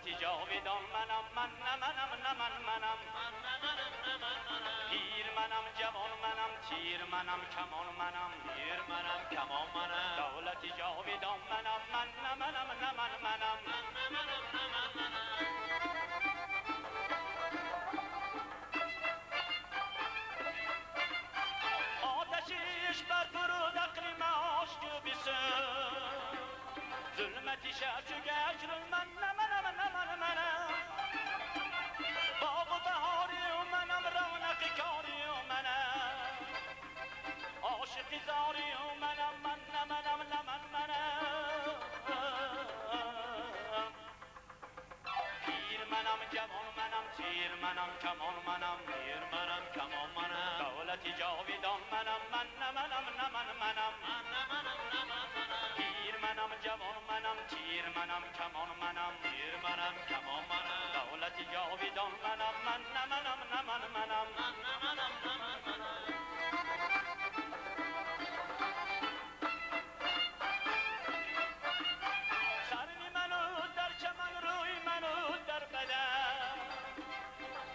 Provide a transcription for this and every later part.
دولتی جاویدان منم من نه منم نه من منم پیر منم جوان منم تیر منم کمان منم پیر منم کمان منم دولتی جاویدان منم من نه منم نه من منم آتشش بر فرود اقلیم عاشق بسن ظلمتی شب چو گشت من نه منم نه من منم باغ و بهاری و منم رونق کاری و منم عاشق زاری و منم من نه منم نه من منم پیر منم جوان منم تیر منم کمان منم پیر منم کمان منم دولتی جاویدان منم من نه منم نه من منم پیر منم جوان منم تیر منم کمان منم پیر منم کمان منم دولتی جاویدان منم من نه منم نه من منم سرمی منو در چمن روی منو در بدن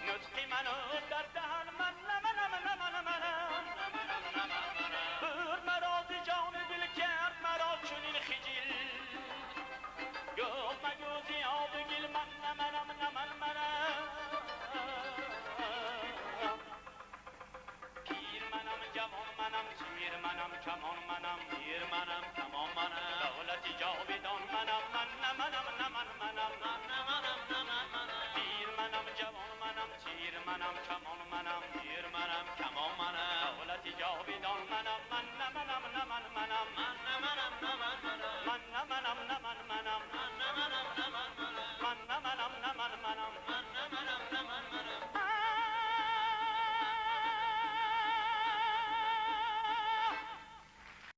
نطقی منو در دهن من نه منم نه من منم برد مرا ز جان دل کرد مرا چنین خجل گفت مگو ز آب و گل من نه منم نه من منم پیر منم جوان منم تیر منم کمان منم پیر منم کمان منم دولتی جاویدان منم من نه منم نه من منم پیر منم جوان منم تیر منم کمان منم پیر منم کمان منم دولتی جاویدان منم من